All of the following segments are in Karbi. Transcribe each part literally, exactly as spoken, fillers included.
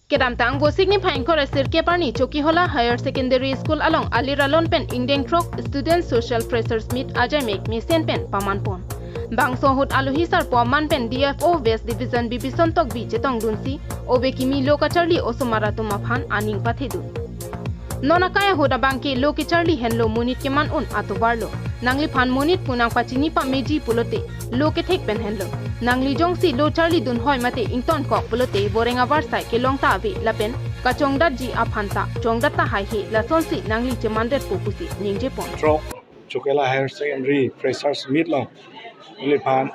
Kedamtang Vosik niphai ingkoi ra sirkep arni Chokihola Higher Secondary School along alir alon pen ingdeng throk Student Social Freshers Meet ajaimek mesen pen pamanpon. Bangso ahut alohi sarpo aman pen D F O West Division Bibison Tokbi chetongdunsi ove kimi lo kacharli osomar atum aphan aning pathedun. Non akai ahut abangke lo kecharli henlo monit keman un atovarlo. Nangliphan monit pu nangpachini pameji pulote lo kethek pen henlo. Nangli jongsi lo charlidun hoi mate ingtonkok pulote voreng avarsai kelong ta ave lapen kachongdatji aphan ta chongdat tahai he lasonsi nangli chemandet po pusi ningjepon. Throk Chokihola Higher Secondary Freshers Meet along neliphan,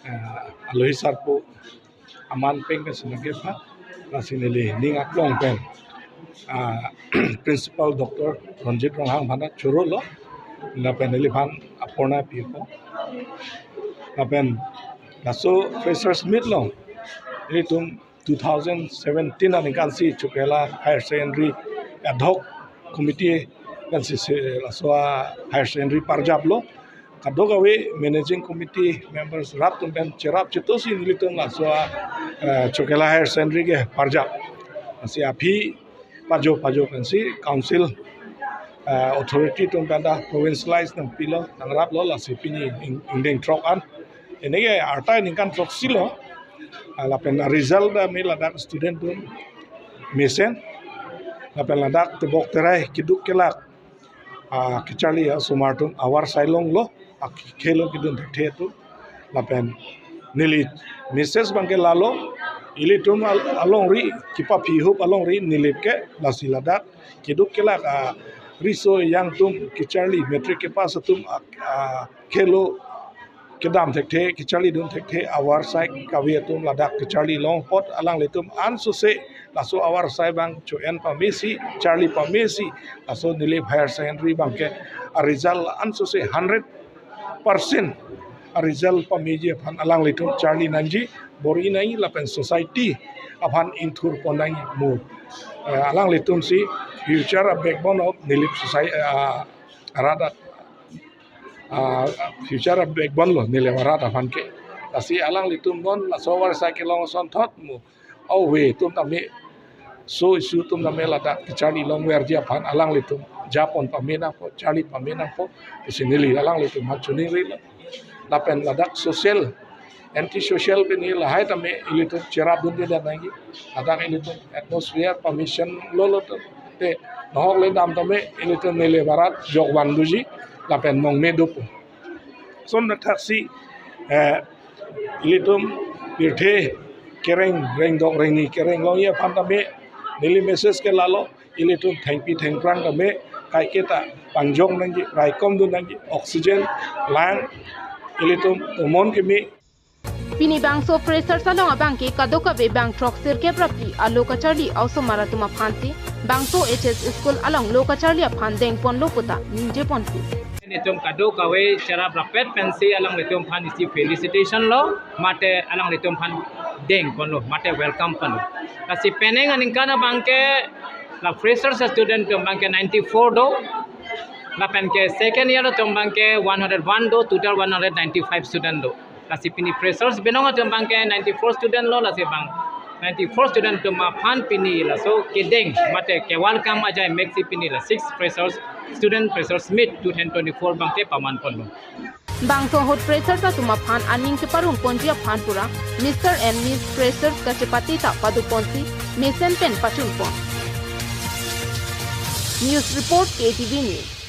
eh, alohi sarpo aman pen pen sinakepha, lasi neli ning aklong pen, ah, Principal Doctor Ronjit Ronghang aphan chorolo, lapen neliphan apurna pipo. Lapen laso Freshers Meet along ilitum two thousand seventeen aningkansi Chokihola Higher Secondary Ad Hoc Committee kansi se laso a Higher Secondary parjaplo. Kadokave Managing Committee members rat atum pen cherap chetosi nelitum laso a, eh, Chokihola Higher Secondary ke parjap. Lasi aphi pajo pajo pensi council, eh, authority atum pen ta provincialize nangpilo, nangraplo, lasi pini ing-, ingdeng throk an. Pini ke arta ningkan throksi lo. Ah, lapen result ta me ladak student atum mesen. Lapen ladak tebok terai keduk kelak, ah, kecharli osomar atum avarsai longlo, ah, khelo kedun thekthe atum. Lapen neli message abangke lalo, ilitum al-, alongri, kepaphi hup alongri nilip ke, lasi ladak keduk kelak, ah, riso ejang atum kecharli, matric kepass atum, ah, ah, khelo kedam thekthe, kecharlidun thekthe, avarsai kave atum ladak kecharli long apot alanglitum ansose laso avarsai abang cho-en pamesi, charli pamesi, laso nilip Higher Secondary abangke a result ansose hundred percent a result pameji aphan alanglitum charli nangji, bor-i nangji lapen society aphan ingthur pon nangji mo. Eh, alanglitum si future a backbone of nilip society, ah, arat, ah, future a backbone lo nilip arat aphan ke. Lasi alanglitum non laso avarsai kelong asonthot mo ove atum tame, so issue atum tame ladak kecharli longverji aphan alanglitum japon pame nangpo, charli pame nangpo pusi neli alanglitum aphan choningrilo. Lapen ladak social, anti social pini lahai tame ilitum cherapdunde nangji. Ladak ilitum atmosphere permission lolo atum te nohok le dam tame ilitum nilip arat jokvan doji lapen mongme dopo. Lason thakthaksi, eh, ilitum pirthe kereng, rengdok rengni kereng longji aphan tame neli message ke lalo, ilitum thengpi thengphrang tame kaiketa pangjong nangji, raikom dun nangji, oxygen lang, ilitum tomon keme. Pini bangso Freshers along abangke kadokave bang throk sirkep ra phli alo kacharli osomar atum aphansi bangso H S school along lo kacharli aphan dengponlo puta ningjeponpo. Netum kadokave cherap rapet pensi alanglitum aphan isi felicitation lo, mate alanglitum aphan dengponlo, mate welcome ponlo. Lasi penang aningkan abangke la Freshers student atum abangke ninety-four do, lapen ke second year atum abangke one hundred one do, total one hundred ninety-five student do. Lasi pini Freshers binong atum abangke ninety-four student lo, lasi bang ninety-four student atum aphan pini laso kedeng mate kewelcome ajaimeksi pini la six Freshers Student Freshers Meet two thousand twenty-four abangke pamanponlo. Bangso ahut Freshers atum aphan aning keparongponji aphan pura Mister and Miss Freshers kachepate ta padoponsi mesen pen pachunpon. News report, K T V News.